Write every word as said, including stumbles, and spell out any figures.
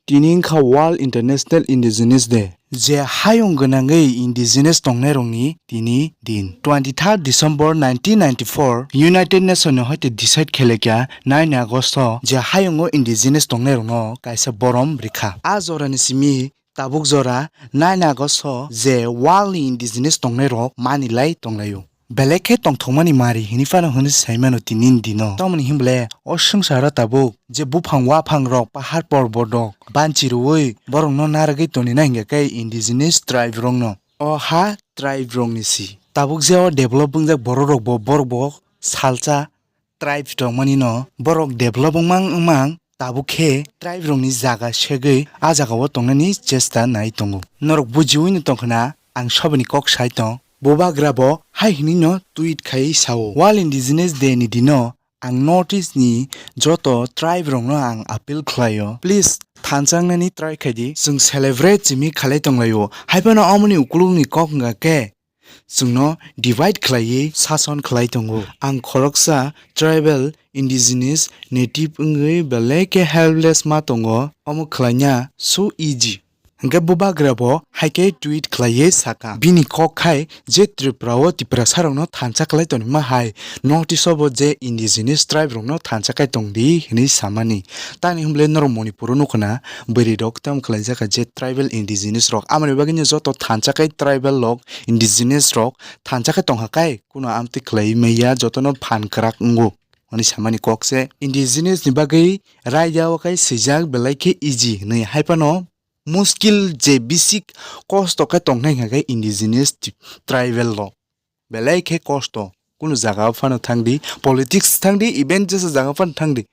Tini wngkha World International Indigenous Day. Je hayung gwnangwi indigenous tongnairokni tini din. Twenty third December nineteen ninety four United Nations ni hoite decide khelekya nine August o je hayungo indigenous tongnairokno kaisa borom rikha. A jorani simi tabuk jora nine August o je World Indigenous tongnairok manilai tonglaio. Belai khe tongthokmani mari hinwi phano hwnwi saimano tinini dino. Tamoni hinble o swngcharo tabuk je buphang waphang rok, pahar porbot rok banchi rwui borokno narwgwi tonina hingkha khe indigenous tribe rokno. O ha tribe rokni si. Tabuk je o develop wngjak borok rokbo, borokbo salsa tribe tongmani no borok develop wngmang wngmang tabuk khe tribe rokni jaga segwi a jagao tongnani chesta nai tongo. Norok bujiwi no tongkhna ang sobini kok sai tong. Bubagra bo hai hinwi no tweet khai sao, World Indigenous Day ni dino ang North East ni joto tribe rokno ang appeal khlaio, please thanchaknani try khaidi, chwng celebrate simi khalai tonglaio. Haiphano omoni ukulukni kok wngkha khe chwngno divide khlaiwi sason khlai tongo. Ang khoroksa tribal, indigenous, native wngwi belai khe helpless ma tongo, omo khlaina so easy. Hwnkhe bubagra bo hai khe tweet khlaiwi sakha, bini kok khai je Tripura o Tiprasa rokno thansa khlai tonima hai North East o bo je indigenous tribe rokno thansa khai tongdi hinwi samani. Tani hwnle norok Manipur o nukhwna bwrwi rok tamo khlaijak kha je tribal indigenous rok. Amoni bagwi no joto thansa khai tribal rok, indigenous rok thansa khe tongkha kai, kuno amtwi khlai maya, jotono phan kwrak wngo hwnwi samani kok se. Indigenous ni bagwi raida o khai swijak belai khe easy hwnwi, haiphano muskil je bisik kosto khe tongkha hwnkha khe indigenous tribal rok belai khe kosto. Kuno jaga o phano thangdi, politics thangdi, even jesa jaga phano thangdi,